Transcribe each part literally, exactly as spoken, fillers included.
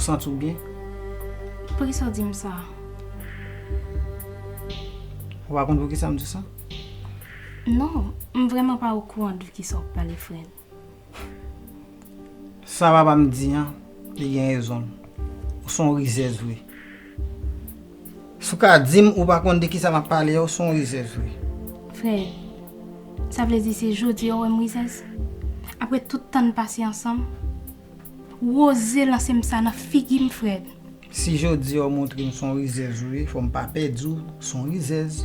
Santi w byen? Poukisa w di m sa? Ou pa konn poukisa m di sa? Non, m vrèman pa okouran de kisa w ap pale, Fred. Sa papa m di an, li gen rezon l. Ou se yon rizèz vre. Si w ka di m ou pa konn de kisa m ap pale a, ou se yon rizèz vre. Fred, sa vle di se jodi a w wè m rizèz? Apre tout tan n pase ansanm, w oze lanse m sa nan figi m, Fred. Si jodi a w montre m se yon rizèz ou ye, fò m pa pè di w se yon rizèz.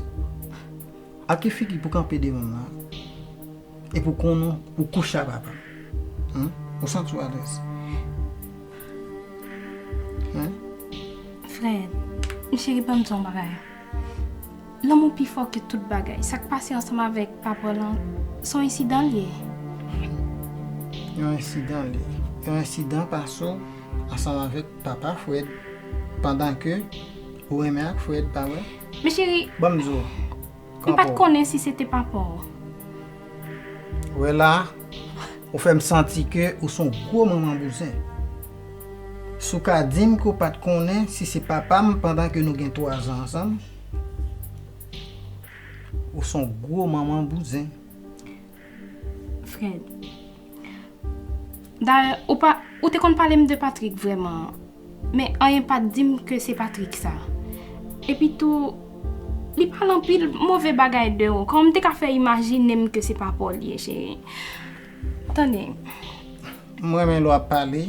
Ak ki figi pou kanpe devan m la? Epi w konnen ou kouche a papa m. Hen? Ou santi w alèz? Hen? Fred, m cheri, ban m di w yon bagay. Lanmou pi fò ke tout bagay. Sa k pase ansanm avèk papa w lan, se yon ensidan l ye. Yon ensidan l ye. Yon ensidan pase w ansanm avèk papa Fred, pandan ke ou renmen ak Fred, pa vre? Men cheri, Ban m di w. m pa t konnen si se te papa w. Wè la, ou fè m santi ke ou se yon gwo manman bouzen. Si w ka di m ke w pa t konnen si se papa m pandan ke nou gen twa zan ansanm, ou se yon gwo manman bouzen. Fred. Dayè, ou pa, ou te konn pale m de Patrick vrèman. Men anyen pa t di m ke se Patrick sa. Epi tou, li pale anpil move bagay de ou. Kòman m te ka fè imajine m ke se papa w li ye, cheri? Tande. M renmen lè w ap pale,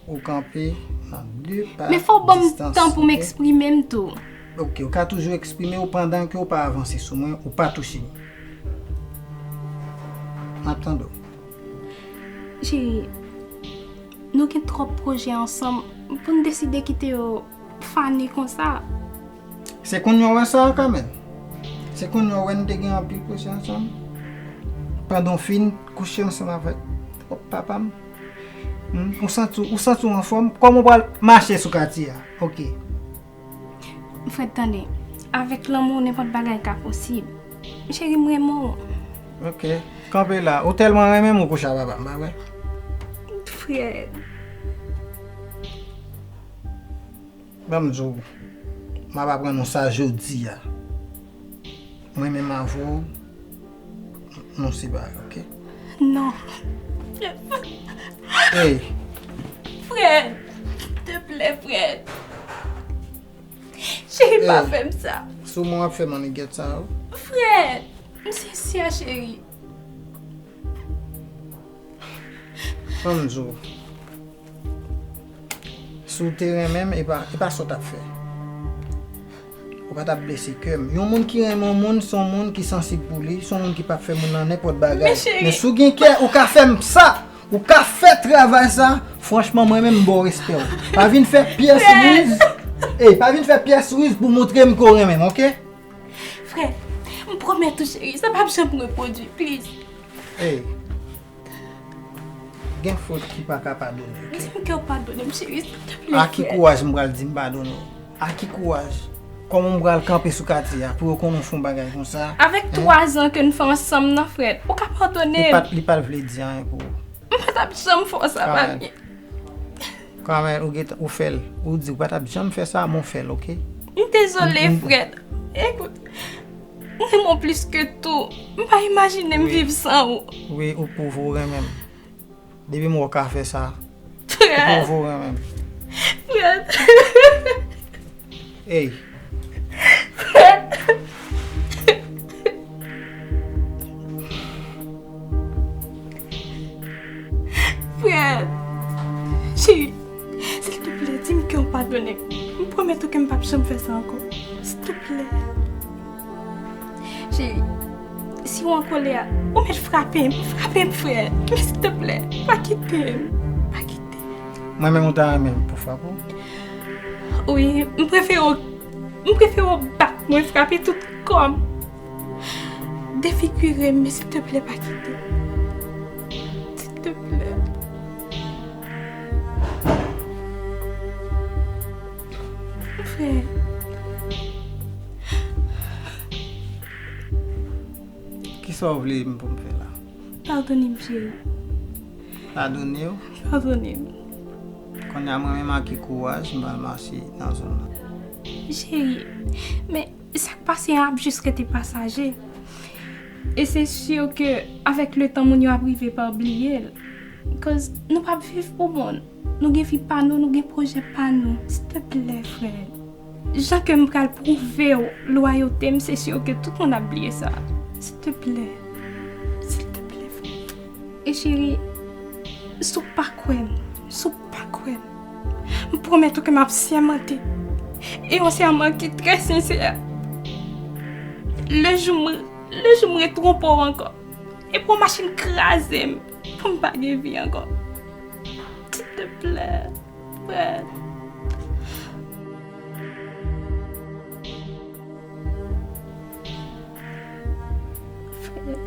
ou kanpe nan de pa Men fò w ban m distans, tan pou m ok? Eksprime m tou. Ok, ou ka toujou eksprime w pandan ke w pa avanse sou mwen, ou pa touche m. M ap tande w. Cheri, nou gen twòp pwojè ansanm pou n deside kite yo fane konsa. Se kounye a w wè sa, Kamèl? Se kounye a w wè n te gen anpil pwojè ansanm? Pandan w fin kouche ansanm avèk papa m? Hmm? Ou santi, ou santi w anfòm? Kòman w pral mache sou katye a? Ok. Fred, tande. Avèk lanmou, nenpòt bagay ka posib. Cheri, m renmen w. Ok. Kanpe la. Ou tèlman renmen m, ou kouche a papa m, pa vre? Fred. Ban m di w, m ap aprann ou sa jodi a. Mwen menm avè w, nou separe, ok? Non. Ey, Fred, te plè, Fred. Cheri, pa Ey. Fè m sa. Sou mwen w ap fè mannigèt sa yo. Fred, m sensè, cheri. Ban m di w. Si w te renmen m, e pa, e pa sa w t ap fè. Ou pa t ap blese kè m. Yon moun ki renmen yon moun, se yon moun ki sansib pou li, se yon moun ki p ap fè moun nan nenpòt bagay. Men cheri. Men si w gen kè, ou ka fè m sa. Ou ka fè travay sa. Franchman, mwen menm, m ba w respè w. Pa vin fè pyès riz. Ey, pa vin fè pyès riz pou montre m ke w renmen m, ok? Fred, m pwomèt ou, cheri, sa p ap janm repwodui, please. Ey. Gen fot ki pa ka padone, ok? Di m ke w padone m, cheri, silteplè. A ki kouraj m pral di m padone w? A ki kouraj? Kòman m pral kanpe sou katye a pou yo konnen w fè yon bagay konsa? Avèk twa zan ke n fè ansanm nan, Fred, ou ka padone Li m. pa, li pa t vle di anyen pou ou. M pa t ap janm fè w sa, Kamèl. Papi. Kamèl, ou gentan, ou fè l. Ou di ou pa t ap janm fè sa, men w fè l, ok? M dezole, M- m- Fred. Ekout, m renmen w plis ke tou. M pa imajine m Wi. Viv san ou. Wi, ou pwouve w renmen m. Depi m wè w ka fè sa, ou Fred, pwouve w renmen m. Fred. Ey, Fred. Fred. Cheri, silteplè, di m ke w padone m. M pwomèt ou ke m p ap janm fè sa ankò. Silteplè. Cheri, si w an kolè, ou mèt frape m. Frape m, Fred. Men silteplè, pa kite m. Pa kite m. Mwen menm ou ta renmen m pou frape w? Wi, m prefere w, m prefere w bat mwen, frape tout kò m. Defigire m, men silteplè pa kite. Silteplè. Frè. Kisa w vle m pou m fè la? Padone m, cheri. Padone w? Padone m. Kounye a mwen menm ak ki kouraj m pral mache nan zòn nan. Cheri, men sa k pase an ap jis rete pasaje. E se si ke avèk letan moun yo ap rive pa bliye l. Koz nou p ap viv pou moun. Nou gen vi pa nou, nou gen pwojè pa nou. Silteplè, Fred. Jan ke m pral pwouve w lwayote m, se si ke tout moun ap bliye sa. Silteplè. Silteplè, Fred. E cheri, si w pa kwè m, si w pa kwè m, m pwomèt ou ke m ap sèmante. E yon sèman ki trè sensè. Le jou m, le jou m retwonpe w ankò. E pou yon machin kraze m, pou m pa gen vi ankò. Silteplè, Fred. Fred.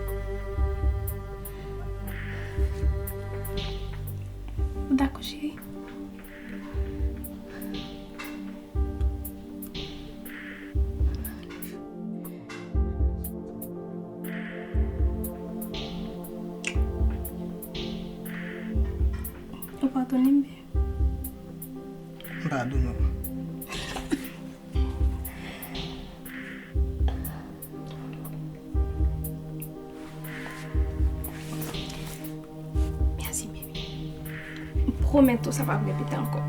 Ou dakò, cheri? Ou padone m byen? M padone w. Mèsi, baby. M pwomèt ou sa p ap repete ankò.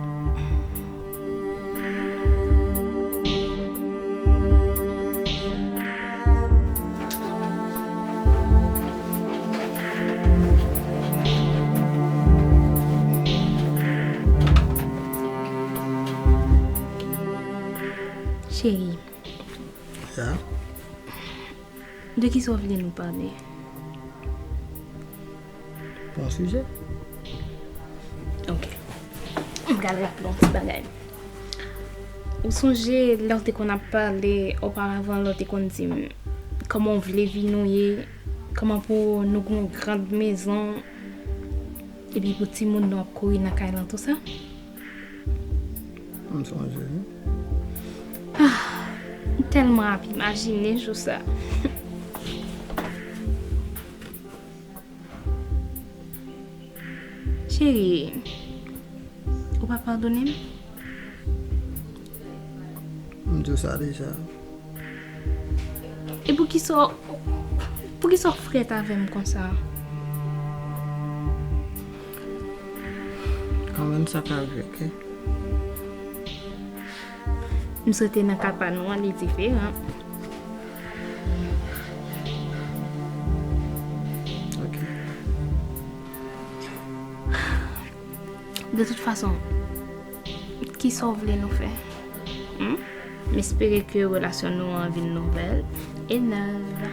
Cheri. Ya. De kisa w vle nou pale? Bon sijè. Ok. M pral raple w yon ti bagay. Ou sonje lè w te konn ap pale oparavan, lè w te konn di m kòman w vle vi nou ye, kòman pou nou gen yon gran mezon, epi pou timoun nou ap kouri nan kay lan, tou sa? M sonje, wi. Ah, m tèlman ap imajine jou sa. Cheri, ou pa padone m? M di w sa deja. E poukisa, poukisa w frèt avè m konsa? Kanmenm sa ka rive, ok? M swete nan ka pa nou an, li diferan. Ok. De tout fason, kisa w vle nou fè? Hmm? M espere ke relasyon nou an vin nouvèl e nèv.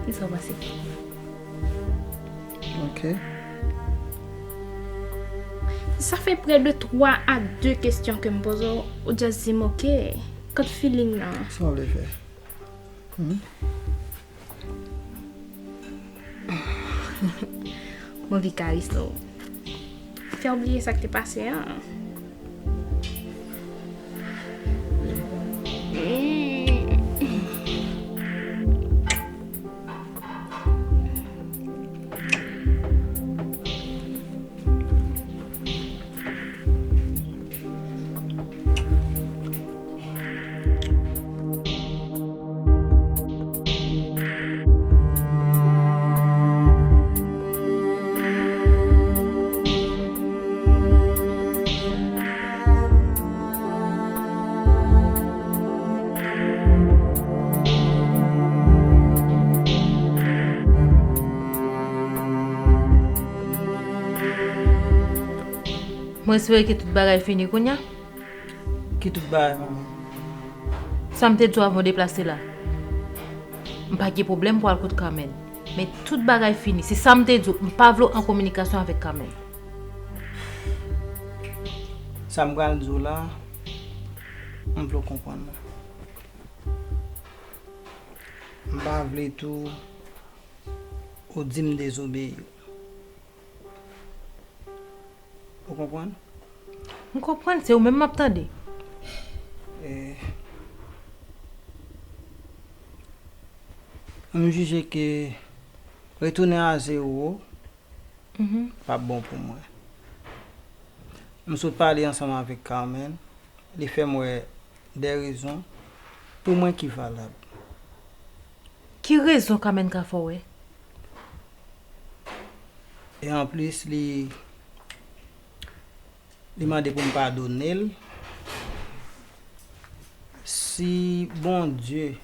Kisa w panse? Ok. Sa fè prè de twa a de kesyon ke m poze w, ou just di m ok. Kot feeling nan? Sa w vle fè? Hmm? Bon, Vikaris, non. Fè w bliye sa k te pase an. Mwen espere ke tout bagay fini kounye a. Ki tout bagay, manman? Sa m te di w avan w deplase la. M pa gen pwoblèm pou al kot Carmen. Men tout bagay fini. Se sa m te di w. M pa vle w an kominikasyon avèk Carmen. Sa m pral di w la, m vle w konprann mwen. M pa vle tou ou di m dezobeyi w. Ou konprann? M konprann, se ou menm m ap tande. E, m jije ke retounen a zewo p ap bon pou mwen. M sot pale ansanm avèk Carmen. Li fè m wè de rezon pou mwen ki valab. Ki rezon Carmen ka fè w wè? E anplis, li li mande pou m padone l. Si Bondye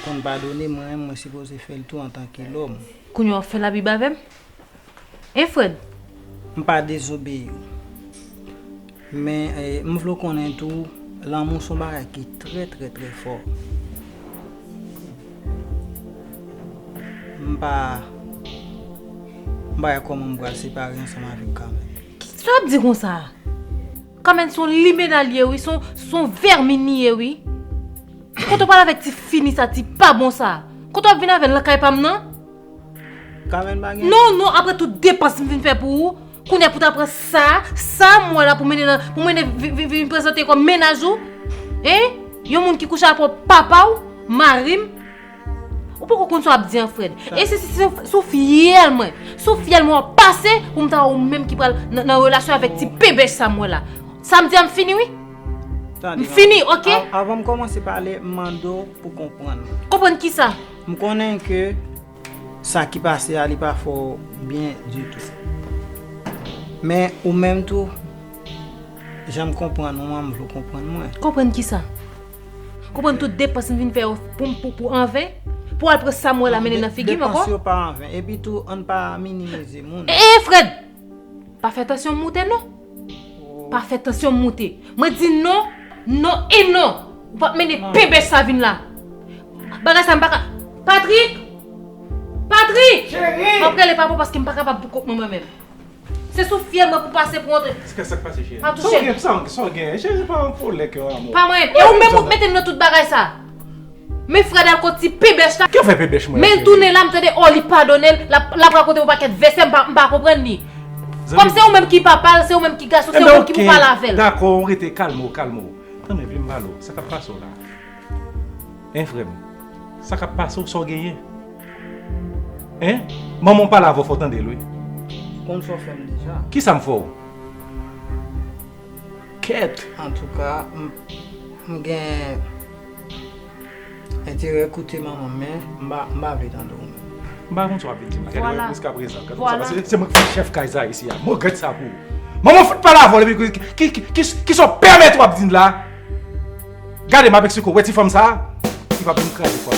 konn padone mwen, mwen sipoze fè l tou antanke lòm. Kounye a w ap fè Labib avè m? Hein Fred? M pa dezobeyi w. Men eh, m vle w konnen tou, lanmou se yon bagay ki trè trè trè fò. M pa m pa wè kòman m pral separe ansanm avèk Carmen. Sa w ap di konsa a? Carmen se yon limena l ye wi, se yon, se yon vèmin li ye wi. Kote w pral avèk ti fini sa, ti pa bon sa? Kote w ap vin avè l nan kay pa m nan? Carmen pa gen. Non, non, apre tout depans m vin fè pou ou, kounye a pou ta pran sa, sa m wè la pou mennen nan, pou mennen vin, vin, vin prezante kòm mennaj ou? Hein? Yon moun ki kouche ak papa w, mari m? Ou poko konn sa w ap di an Fred. E si, si, si, sou fyèl mwen, sou fyèl mwen w ap pase pou m ta wè ou menm ki pral nan, nan relasyon avèk ti pebèch sa m wè la. Sa m di a m fini wi. M fini, ok? Avan m kòmanse pale, m mande w pou konprann mwen. Konprann kisa? M konnen ke sa ki pase a li pa fè w byen ditou. Men ou menm tou, jan m konprann ou an, m vle w konprann mwen. Konprann kisa? Konprann tout depans m vin fè yo pou m pou, pou anven? Pou w al pran sa m wè la mennen nan figi m ankò? Depans yo pa anven. Epi tou, ann pa minimize moun. E, e, Fred! Pa fè tansyon m moute non. Pa fè tansyon m moute. Mwen di non, non e non. Ou p ap mennen pebèch sa vin la. Bagay sa m pa ka. Patrick! Patrick! Cheri! M ap rele papa w paske m pa kapab pou kont mwen mwen menm. Se sou fyèl mwen pou pase pou antre. Kisa k pase cheri? Pa touche m. Sa w gen, sa w gen, cheri, pa anfole kè w amou. Pa mwen. E ou menm ou t mete m nan tout bagay sa. Men Fred al kot ti pebèch la. Ki w fè pebèch mwen? Men l tounen la, m tande, oh, li padone l, l ap, l ap rakonte yon pakèt vèsè, m pa, m pa konprann li. Kòm se ou menm ki papa l, se ou menm ki gason, se ou menm ki pou pale avè l. Dakò, rete, kalme w, kalme w. Tande, vin m pale w, sa k ap pase w la? Hein, frè m? Sa k ap pase w, sa w genyen? Hein? Manman w pale avè w, fò w tande l, wi. Konn sa w fè m deja. Kisa m fè w? Kèt! Antouka, m, m gen enterè koute manman m, men m pa, m pa vle tande w menm. M pa konn sa w ap vin di m la. Gade mwen jiskaprezan. Gade konsa, paske se mwen ki se chèf kay sa isi a. M regrèt sa pou ou. Manman w fout pale avè w depi ki, ki, ki, ki, kisa w pèmèt w ap di m la? Gade, m ap eksplike w. Wè ti fanm sa a? Li p ap vin kraze kò